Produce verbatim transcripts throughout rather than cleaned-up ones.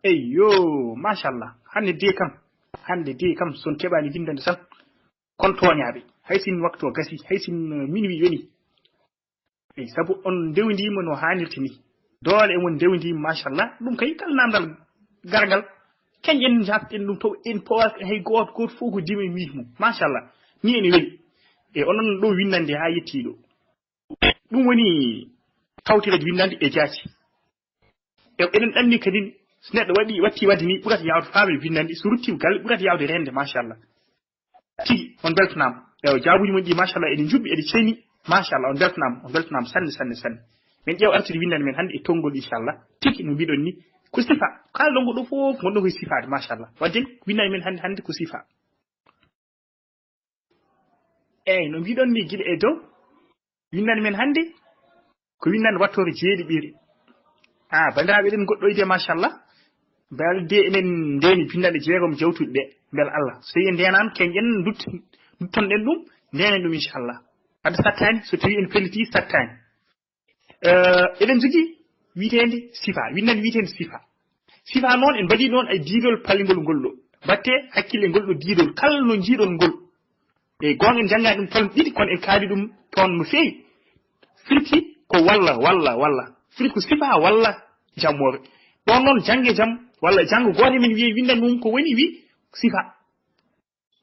Eyyo, machallah. Hannde de kam, hannde de kam, son keɓaani winndande tan, kon tooñaaɓe. Hay sin waktu o gasi, hay sin, eh, minuit yoni. Eyi, sabu on ndewdiima no haanirta ni. Doole e mon ndewdiima, machallah. Ɗum kay kala naamndal gargal. Kañ en njaafɗen ɗum taw en powaaka hay gooto, gooto fof ko dima e miijo mum. Machallah. Ni ene weli. E onon ɗo winndande haa yettii ɗo. Ɗum woni tawtoreeji winndande e jaati. E eɗen anndi kadi, so neɗɗo waɗi, watti waɗde ni, ɓurata yaawde faamde winndande, so ruttiima galle, ɓurata yaawde reende, machallah. Tigi, on mbeltanaama. Ewa, jaabuuji mon ɗi, machallah, eɗi njuɓɓi, eɗi ceeni, machallah, on mbeltanaama, on mbeltanaama sanne, sanne, sanne. Min ƴeewa artude winndande men hannde e tonngol, inchallah. Tigi, no mbiɗon ni, ko sifa. Kala ɗo ngonɗo fof, ngonɗo koye sifaade, machallah. Waɗde, winndande men hannde, hannde ko sifa. Eeyi, no mbiɗon ni gila e dow, winndande men hannde ko winndande wattoore jeeɗiɓiire. Ah, banndiraaɓe, eɗen ngoɗɗoyde, machallah. Mbele de eɗen ndeeni binndanɗe jeegom jawtuɗe ɗe. Mbele Allah, so tawi en ndeenaama, kañ en ndut-, ndutton ɗen ɗum, ndeenen ɗum, inchallah. Wadde sattaani, so tawi en pellitii, sattaani. Eh, eɗen njogii wiyeteende sifa, winndande wiyeteende sifa. Sifa noon, en mbaɗii noon ay diidol palingol ngol ɗo. Mbaɗte hakkille ngol ɗo diidol, kala no njiiɗon ngol. E goonga en njanngaani ɗum tolno ɗiɗi, kono en kaali ɗum toon no feewi. Firti ko walla, walla, walla. Firti ko sifa walla jammoore. Ɗoon noon jannge jam, walla janngo gooto men wiye winndande mum ko woni wi sifa.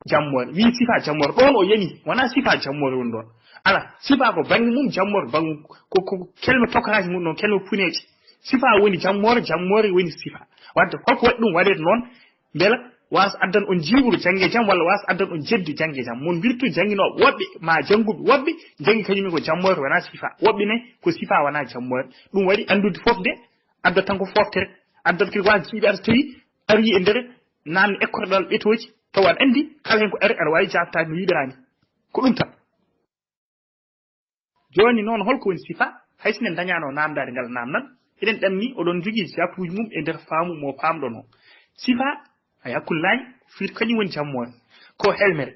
Jammoore. Wii sifa jammoore. Ɗoon o yani. Wonaa sifa jammoore woni ɗoon. Ala, sifa ko bannge mum, jammoore bannge mum. Ko, ko kelme tokaraaji mum noon, kelme puneeje. Sifa woni jammoore, jammoore woni sifa. Wadde holko waɗi ɗum waɗeede noon? Mbela waasa addan on jiwru jannge jam, walla waasa addan on jeddi jannge jam. Mon mbirtu jannginooɓe woɓɓe, ma jannguɓe woɓɓe, janngi kañum en ko jammoore wonaa sifa. Woɓɓe ne ko sifa wonaa jammoore. Ɗum waɗi anndude fof de, addat tan ko fooftere. Addat kadi waasa jiiɓe ar so tawi ari e nder naamne ekkorɗal ɓetooji, tawa aɗa anndi kala heen ko ari aɗa waawi jaabtaade no yiɗiraa ni. Ko ɗum tan. Jooni noon, holko woni sifa? Hay so en ndañaano naamndaade ngal naamnal, eɗen ɗamni oɗon njogii jaabuuji mum e nder faamu mo paamɗon o. Sifa, hay hakkunde laay, firti kañum woni jammoore. Ko helmere.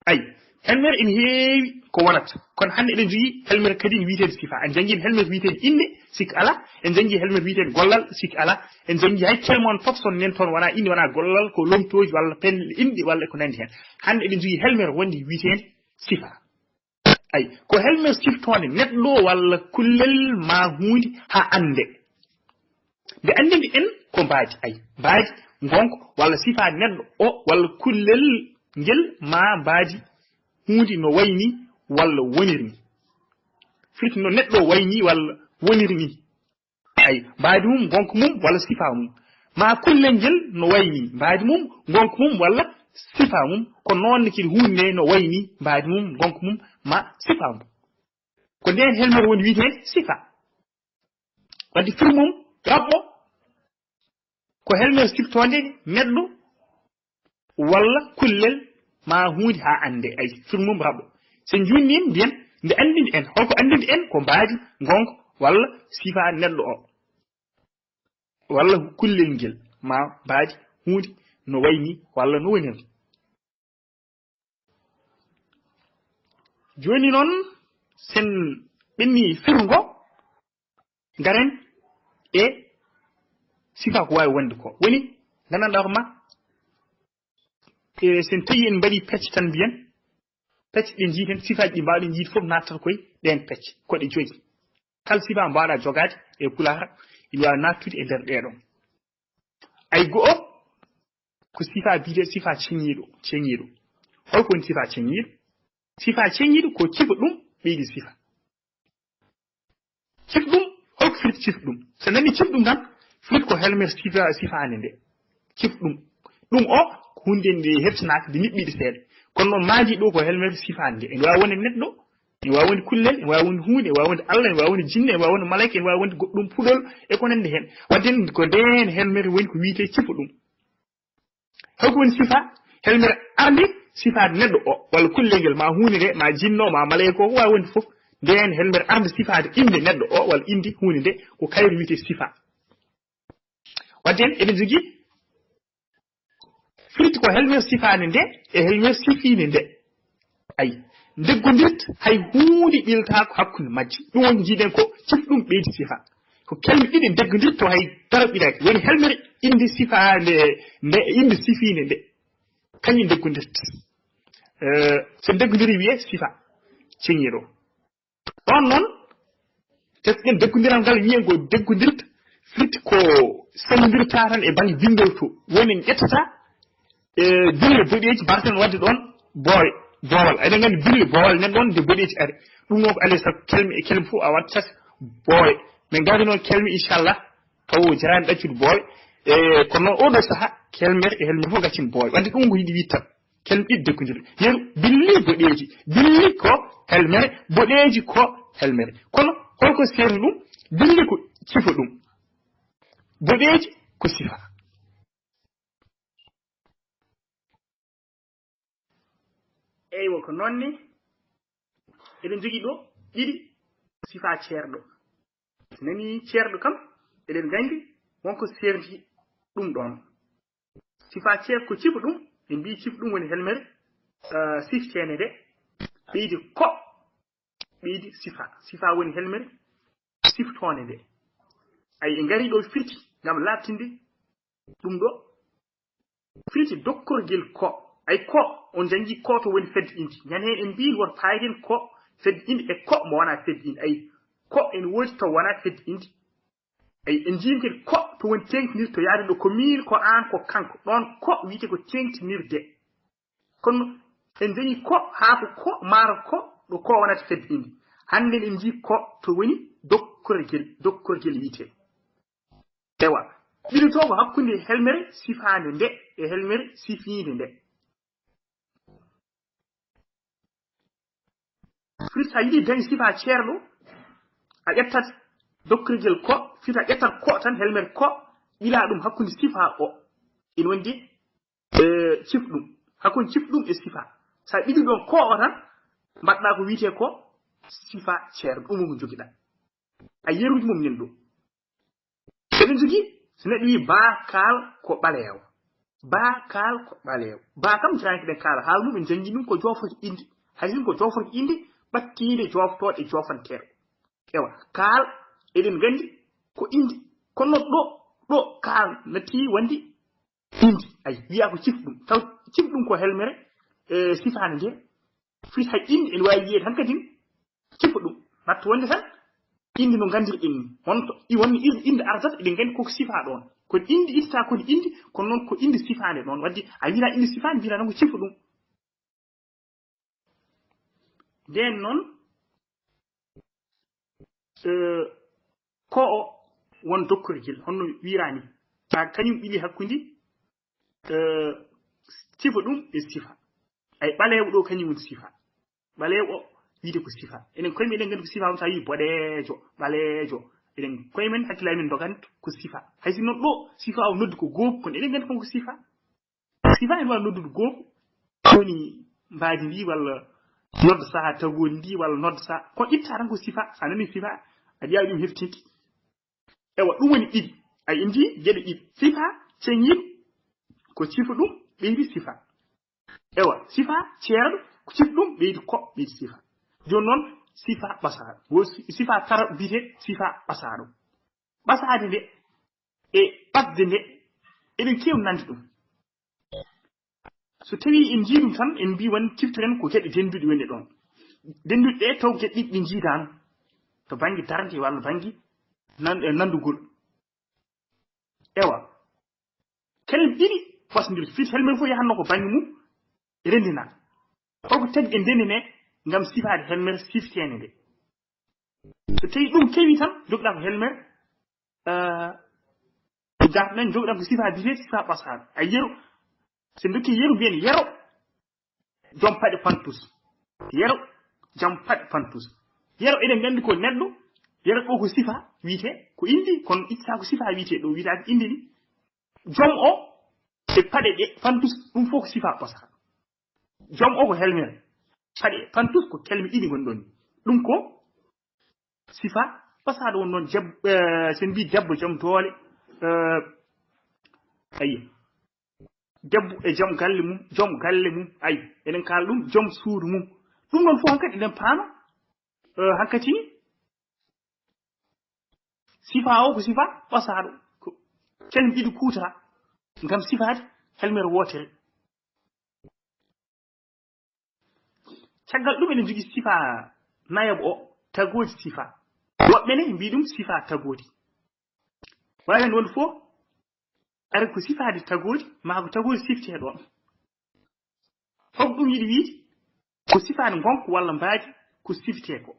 Ay, helmere ene heewi ko wonata. Kono hannde eɗen njogii helmere kadi ene wiyeteende sifa. En njanngii helmere wiyeteende innde, sikka alaa. En njanngii helmere wiyeteende gollal, sikka alaa. En njanngii hay kelme on fof, son nen toon wonaa innde, wonaa gollal, ko lomtooji walla pelle inɗe walla ko nanndi heen. Hannde eɗen njogii helmere wonde wiyeteende sifa. Ay, ko helmere siftoonde neɗɗo walla kullel maa huunde haa annde. Nde anndini en ko mbaadi, ay, mbaadi, ngonka, walla sifa neɗɗo o, walla kullel ngel maa mbaadi huunde no wayi ni walla woniri ni. Firti no neɗɗo wayi ni walla woniri ni. Ay, mbaadi mum, ngonka mum, walla sifa mum. Maa kullel ngel no wayi ni mbaadi mum, ngonka mum, walla sifa mum. Ko noon ne kadi huunde nde no wayi ni mbaadi mum, ngonka mum, maa sifa mum. Ko ndeen helmere woni wiyeteende sifa. Wadde fir mum, raɓɓo, ko helmere siftoonde neɗɗo walla kullel maa huunde haa annde. Ay, fir mum raɓɓo. So en njuutnii mbiyen, nde anndini en, holko anndini en? Ko mbaadi, ngonka, walla sifa neɗɗo o. Walla kullel ngel, maa mbaadi, huunde, no wayi ni, walla no woniri. Jooni noon, sen ɓenni firgo, ngaren e sifa ko waawi wonde ko. Woni, nganndanɗaa ko ma, e sen tawi en mbaɗi pecce tan mbiyen, pecce ɗe njiiten, sifaaji ɗi mbaawɗen yiide fof nattata koye ɗeen pecce, ko ɗe joyi. Kala sifa mbaawɗaa jogaade e pulaar, ina waawi nattude e nder ɗee ɗoon. Ay go'o, ko sifa biyetee sifa ceŋiiɗo, ceŋiiɗo. Holko woni sifa ceŋiiɗo? Sifa ceŋiiɗo ko cifo ɗum ɓeydi sifa. Cif ɗum, holko firti cif ɗum? So nani cif ɗum tan, firti ko helmere sifa, sifaande nde. Cif ɗum. Ɗum o, ko huunde nde heftanaaka, nde niɓɓiɗe seeɗa. Kono noon maadi ɗo ko helmere sifaande nde. Ene waawi wonde neɗɗo, ene waawi wonde kullel, ene waawi wonde huunde, ene waawi wonde Allah, ene waawi wonde jinne, ene waawi wonde malaika, ene waawi wonde goɗɗum puɗol, e ko nandi heen. Wadde ko ndeen helmere woni ko wiyetee cifu ɗum. Holko woni sifa? Helmere arde sifaade neɗɗo o, walla kullel ngel, ma huunde nde, ma jinno, ma malaika o, ko waawi wonde fof. Ndeen helmere arde sifaade innde neɗɗo o, walla innde huunde nde, ko kayre wiyetee sifa. Wadde en, eɗen njogii firti ko helmere sifaande nde, e helmere sifiinde nde. Ay, ndeggondirt hay huunde ɓiltaako hakkunde majji. Ɗum woni njiiɗen ko cif ɗum ɓeydi sifa. Ko kelme ɗiɗi ndeggondirta, hay dara ɓiraaki. Woni helmere, innde sifaande nde, innde sifiinde nde. Kañum ndeggondirta. Eh, so ndeggondiri wiyee sifa ceŋiiɗo. Ɗoon noon, tesɗen deggondiral ngal, wiyen ko deggondirta, firti ko senndirta tan e bannge binndol to. Woni en ƴettata, e, bille boɗeeji, mbaɗaten waɗde ɗoon boowe, boowal. Eɗen nganndi bille boowal nen ɗoon nde boɗeeji ari. Ɗum noon ko alaa e sago kelme e kelme fof a waɗtat boowe. Min ngari noon kelme, inchallah, taw jaraani ɗaccude boowe. E, kono noon oo ɗoo sahaa, kelmere e helmere fof ngaccin boowe. Wadde ɗum ko yiɗi wiide tan. Kelme ɗiɗi dekkondiri. Yeru, billi boɗeeji. Billi ko helmere, boɗeeji ko helmere. Kono holko seerni ɗum? Billi ko cifo ɗum. Boɗeeji ko sifa. Eywa, ko noon ni. Eɗen jogii ɗo ɗiɗi sifa ceerɗo. So nanii ceerɗo kam, eɗen nganndi wonko seerti ɗum ɗoon. Sifa ceer-, ko cifu ɗum, ɓe mbii cifu ɗum woni helmere, eh, sifteende nde, ɓeydi ko, ɓeydi sifa. Sifa woni helmere siftoonde nde. Ay, en ngarii ɗo firti ngam laaɓtinde ɗum ɗo. Firti dokkorgel ko. Ay, ko, on njanngi ko to woni fedde indi. Ñande heen en mbii won paayden ko fedde indi e ko mo wonaa fedde indi. Ay, ko en woodi to wonaa fedde indi. Ay, en njii kadi ko to woni teeŋtinirde, to yaade ɗo ko miin, ko aan, ko kanko. Ɗoon ko wiyetee ko teeŋtinirde. Kono en njañi ko haa ko ko, maaro ko, ɗo ko wonata fedde indi. Hannde en njii ko to woni dokkorgel, dokkorgel wiyetee. Ewa, ɓilotoo ko hakkunde helmere sifaande nde e helmere sifiinde nde. Firti a yiɗi dañ sifa ceerɗo, a ƴettat dokkorgel ko, firti a ƴettat ko tan, helmere ko, ɓila ɗum hakkunde sifa o. Ina wondi, eh, cif ɗum. Hakkunde cif ɗum e sifa. So a ɓili ɗoon ko o tan, mbaɗɗa ko wiyetee ko sifa ceerɗo, ɗum ko njogiɗaa. A yeruuji mum nen ɗo. Eɗen njogii, so neɗɗo wii baakaal ko ɓaleewo. Baakaal ko ɓaleewo. Baa kam, jaraani ko ɗen kaala. Haala mum en njanngi ɗum ko joofata indi. Hay sinno ko joofata indi, ɓattiinde jooftoode e joofanteeɗo. Ewa, kaal, eɗen nganndi ko indi. Kono ɗo, ɗo kaal natti wonde indi. Ay, wiyaa ko cif ɗum. Taw cif ɗum ko helmere, eh, sifaande nde. Firti hay indi ene waawi wiyeede tan kadi cifo ɗum. Watta wonde tan indi no nganndirɗen ni. Wonto, i wonni ir-, inde artat, eɗen nganndi koko sifa ɗoon. Kono indi itta, kono indi, kono noon ko indi sifaande ɗoon. Wadde a wiyata indi sifaande, mbiyata tan ko cifo ɗum. Ndeen noon, eh, ko o won dokkorgel, honno wiiraani. Ka kañum ɓili hakkunde, eh, sifa ɗum e sifa. Ay, ɓaleewo ɗo kañum woni sifa. Ɓaleewo o wiyde ko sifa. Enen koye men eɗen nganndi ko sifa, on so a wii boɗeejo, ɓaleejo. Enen koye men hakkillaaji men ndogani ko sifa. Hay si noon ɗo sifa o noddi ko goobu, kono eɗen nganndi kon ko sifa. Sifa ene waawi noddude goomu, woni mbaadi ndi, walla nodda sahaa tagoodi ndi, walla nodda sahaa, ko itta tan ko sifa, so a nanii sifa, aɗa waawi ɗum heftinde. Ewa, ɗum woni ɗiɗi. A indi geɗe ɗiɗi. Sifa ceŋiiɗo, ko sifa ɗum ɓeydi sifa. Ewa, sifa ceerɗo, ko sifa ɗum ɓeydi ko ɓeydi sifa. Jooni noon, sifa ɓasaaɗo. Wo si-, sifa tara biyetee sifa ɓasaaɗo. Ɓasaade nde e ɓasde nde, eɗen keewi nande ɗum. So tawii en njii ɗum tan, en mbii won ciftiren ko geɗe dennduɗe woni ɗoon. Dennduɗe ɗe taw geɗe ɗiɗi ɗe njiidaano to bannge darnde walla bannge nan-, e nanndugol. Ewa. Kelme ɗiɗi ɓasndir, firti helmere fof yahatnoo ko bannge mum, renndina. Holko tagi en ndenndine ngam sifaade helmere sifteende nde? So tawii ɗum kewi tan, njogiɗaa ko helmere, eh, ko jaatɗen, njogiɗen ko sifa biyetee sifa ɓasaaɗo. A yeru, so ndokki yeru mbiyen yero, joom paɗe pantus. Yero, joom paɗe pantus. Yero eɗen nganndi ko neɗɗo, yero ɗo ko sifa wiyetee, ko indi, kono itta ko sifa wiyetee ɗo, wiyata ko indi ni. Joom o, e paɗe ɗe, pantus, ɗum fof ko sifa ɓasaaɗo. Joom o ko helmere. Paɗe, pantus ko kelme ɗiɗi ngoni ɗoon. Ɗum ko sifa ɓasaaɗo won noon, jeb-, eh, so en mbii debbo joom doole, eh, ayi. Debbo e joom galle mum, joom galle mum, ayi. Eɗen kaala ɗum joom suudu mum. Ɗum noon fof hankadi eɗen paama, eh, hankadi ni Sifa o ko sifa ɓasaaɗo. Ko calmi ɗiɗi kuutora ngam sifaade calmere wootere. Caggal ɗum eɗen njogii sifa nayaɓo o, tagoodi sifa. Woɓɓe ne mbiyi ɗum sifa tagoodi. Waawi heen wonde fof, ari ko sifaade tagoodi, maa ko tagoodi siftee ɗoon. Hol ɗum yiɗi wiyde? Ko sifaade ngonka walla mbaadi ko sifetee ko.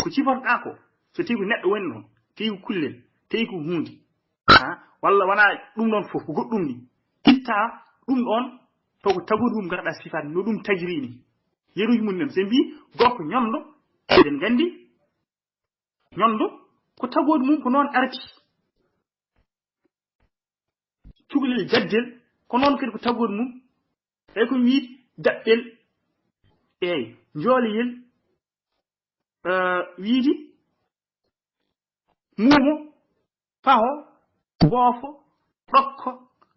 Ko siforɗaa ko, so tawii ko neɗɗo woni ɗoon, tawii ko kullel, tawii ko huunde, ha? Walla wonaa ɗum ɗoon fof, ko goɗɗum ni. Itta ɗum ɗoon, taw ko tagoodi mum ngarɗaa sifaade, no ɗum tagiri ni. Yeruuji mum en, so en mbii gorko ñondo, eɗen nganndi, ñondo, ko tagoodi mum ko noon arti. Cukalel jaddel, ko noon kadi ko tagoodi mum. Eyi ko wiide daɓɓel, eyi, njooleyel, eh, wiide muumo, paho, boofo, ɗokko,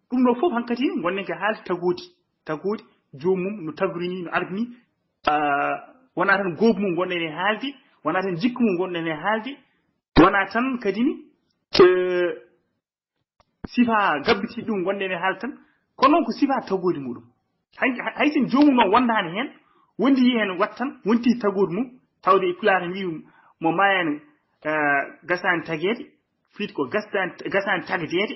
ɗum ɗo fof hankadi ngonɗen ko haalde tagoodi. Tagoodi, joomum no tagori ni, no ardi ni, ah, wonaa tan goobu mum ngonɗen e haalde, wonaa tan jikku mum ngonɗen e haalde, wonaa tan kadi ni, eh, sifa gabbiti ɗum ngonɗen e haalde tan, kono noon ko sifa tagoodi muɗum. Hay, hay sen joomum noon wondaani heen, wondi yi heen wat tan, wonti tagoodi mum, tawde e pulaar en mbiyi mo maayani, eh, gasaani tageede, fiit ko gasaani, gasaani tagdeede,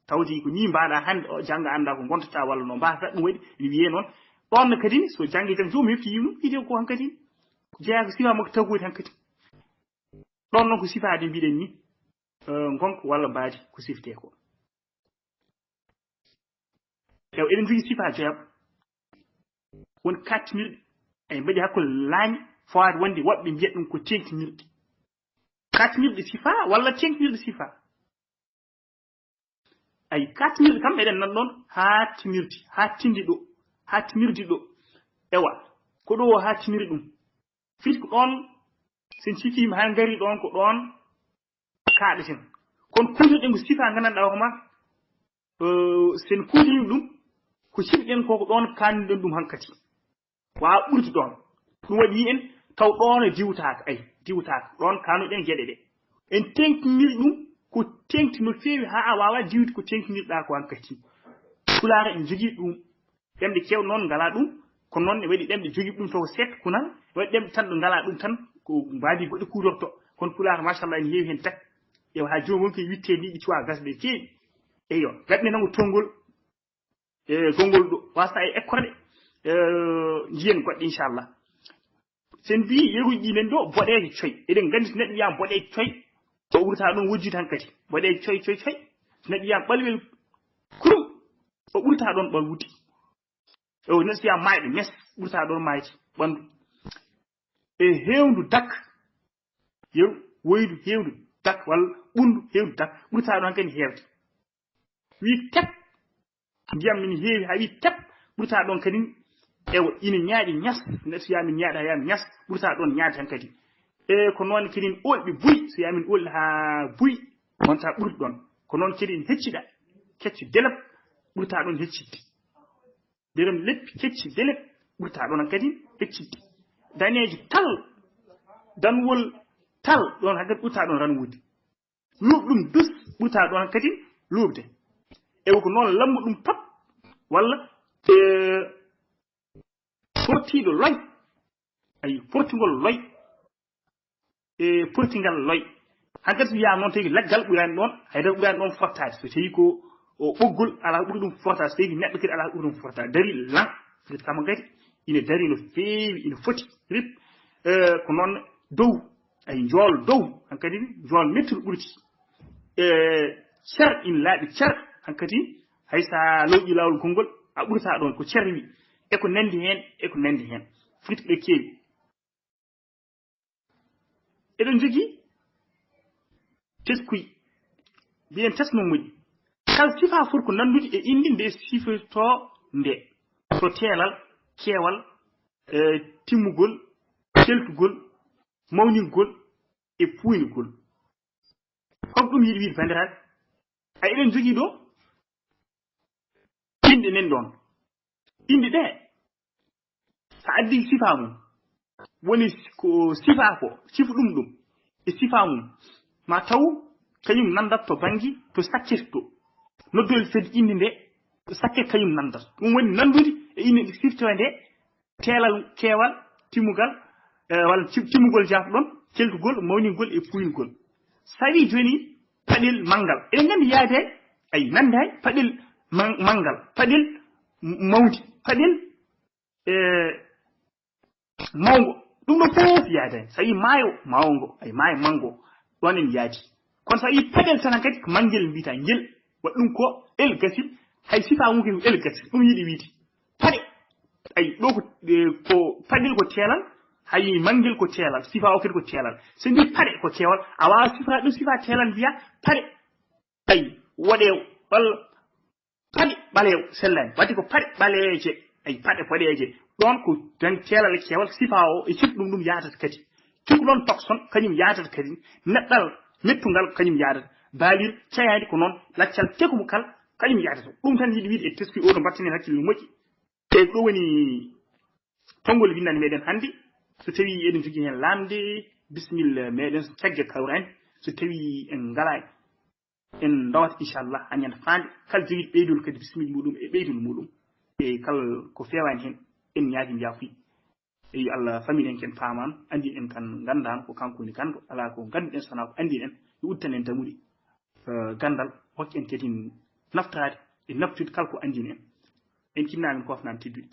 tawde ko nii mbaɗa hannde o jannga annda ko ngontataa walla no mbaɗata ɗum waɗi, ene wiyee noon. Ɗoon ne kadi ni, so janngi tan joomum hefti yiwno, wiyde ko hankadi, ko jeyaa ko sifa makko tagoodi hankadi. Ɗoon noon ko sifaade mbiɗen ni, eh, ngonka walla mbaadi ko sifetee ko. Ewa, eɗen njogii sifa joyaɓ. Won kattinirɗe, ay mbaɗi hakkunde laañi, fawaade wonde woɓɓe mbiyat ɗum ko teeŋtinirɗe. Kattinirɗe sifa walla teeŋtinirɗe sifa. Ay, kattinirɗe kam eɗen nan ɗoon, haa tinirdi, haa tindi ɗo, haa tinirdi ɗo. Ewa, ko ɗo o haa tiniri ɗum. Fiti ko ɗoon, sen cifiima haa ngari ɗoon, ko ɗoon kaaɗeten. Kono kuutirɗen ko sifa nganndanɗaa hoore ma, eh, sen kuutiri ɗum, ko cifiɗen ko, ko ɗoon kaannuɗen ɗum hankadi. Waawa ɓurti ɗoon. Ɗum waɗi en taw ɗoon e diwtaaka, ay, diwtaaka. Ɗoon kaannuɗen geɗe ɗe. En teeŋtiniri ɗum, ko teeŋti no feewi haa a waawa diwde ko teeŋtinirɗaa ko hankadi. Pulaar en njogii ɗum. Ɗemɗe keewɗe noon ngalaa ɗum, kono noon ne waɗi ɗemɗe jogii ɗum taw seet kunal, waɗi ɗemɗe tan ɗo ngalaa ɗum tan, ko mbaadi goɗɗe kuutorto. Kono pulaar, machallah, ene heewi heen tak. Ewa, haa jooni won koye witte ni, ɗi cuwaa gasde keewi. Eyo, gaɗne nango tonngol, e gonngol ɗo, wasa e école, e njiyen goɗɗe, inchallah. Sen mbi yeruuji ɗi men ɗo, boɗeejo coy. Eɗen nganndi so neɗɗo wiyaama boɗeejo coy, o ɓurata ɗon wojjude hankadi. Boɗeejo coy, coy, coy. So neɗɗo wiyaama ɓalwel kurum, o ɓurata ɗon ɓalwude. O neɗɗo wiyaama maayɗo mes, ɓurata ɗon maayde ɓanndu. E heewndu dak, yeru, woydu heewndu dak, walla ɓunndu heewndu dak, ɓurata ɗon hankadi heewde. Wi tep, ndiyam min heewi haa wi tep, ɓurata ɗon kadi, ewa, ina ñaaƴi ñas, neɗɗo so yaa min ñaaɗa yaa ñas, ɓurata ɗon ñaade tan kadi. E ko noon kadi olɓe buy, so yaa min olɗi haa buy, wonta ɓurɗi ɗon. Ko noon kadi ina heccida, kecce delep, ɓurata ɗon heccidde. Derem leppi kecci delep, ɓurata ɗon kadi heccidde. Daneejo tal, danwol tal, ɗon hankadi ɓurata ɗon ranwude. Luuɓ ɗum dus, ɓurata ɗon kadi luuɓde. E ko noon lammuɗum pap, walla, e, portiiɗo loy. Ayi, portingol loy. E, portingal loy. Hankadi so wiyaama noon tawi laggal ɓuraani ɗoon, hay dara ɓuraani ɗoon fottaade. So tawi ko o ɓoggol, alaa ko ɓuri ɗum fottaade. So tawi neɗɗo kadi alaa ko ɓuri ɗum fottaade. Dari lan, kadi kama kadi ina dari no feewi, ina foti. Rip, e, ko noon dow, ay njool dow, hankadi njool mettuɗo ɓurti. E, cer ina laaɓi cer, hankadi hay so a lawƴi laawol konngol, a ɓurata ɗoon ko cer wi. E ko nanndi heen, e ko nanndi heen. Foti ɓe keewi. Eɗen njogii teskuy, mbiyen tesno moƴƴi. Kala sifa foti ko nanndude e innde nde sifetoo nde. Ko teelal, keewal, e, timmugol, teltugol, mawningol, e puuynigol. Hol ɗum yiɗi wiide, banndiraaɓe? A eɗen njogii ɗo inɗe nen ɗoon. Inɗe ɗe, so a addii sifa mum, woni ko sifa ko, sifu ɗum ɗum, e sifa mum, ma taw kañum nandat to bannge to sakkirto. Noddol fed inde nde to sakke kañum nandat. Ɗum woni nanndude e inde nde siftoye nde teelal keewal timmugal, eh, walla tim-, timmugol jaafo ɗon, keltugol, mawningol e puuyngol. So tawi jooni paɗel manngal. Eɗen nganndi yaade ay nannde hay paɗel man-, manngal, paɗel mawndi, paɗel, eh, mawngo. Ɗum ɗo fof yaade hen. So tawi maayo mawngo, ay maayo manngo, ɗon en yaadi. Kono so tawi paɗel tan kadi ko manngel mbiyata ngel. Waɗi ɗum ko el gasil, hay sifa ngu ko el gasil. Ɗum yiɗi wiide. Paɗe, ay ɗo ko, eh, ko paɗel ko teelal, hay manngel ko teelal, sifa o kadi ko teelal. So mbi paɗe ko keewal, a waawa sifa ɗum sifa teelal mbiya paɗe. Ay waɗe walla paɗe ɓaleewo sellani, waɗi ko paɗe ɓaleeje, ay paɗe boɗeeje. Ɗon ko dan teelal e keewal sifa o e cuk ɗum ɗum yaatata kadi. Cuk ɗon tokson kañum yaatata kadi. Neɗɗal mettungal kañum yaatata. Baalil cayandi ko noon laccal tekumukal kañum yaatata. Ɗum tan yiɗi wiide e teski o no mbattani hakkille moƴƴi. E ɗo woni tonngol winndande meɗen hannde. So tawi eɗen jogii heen laamde, bisimilla meɗen, so cagge kawrani. So tawi en ngalaa, en ndowat inchallah ha ñande faande. Kala jogiiɗo ɓeydol kadi bisimilla muɗum e ɓeydol muɗum. E kala ko fewaani heen, en ñaagi njaafuy. Eyi Allah famin en ken paaman, anndin en kan nganndan ko kanko woni kanko, alaa ko ngannduɗen so wonaa ko anndin en, yo udditan en damuɗe, eh, ganndal, hokki en kadi naftaade e naftude kala ko anndin en. En kinnaama en kofnaan teddude.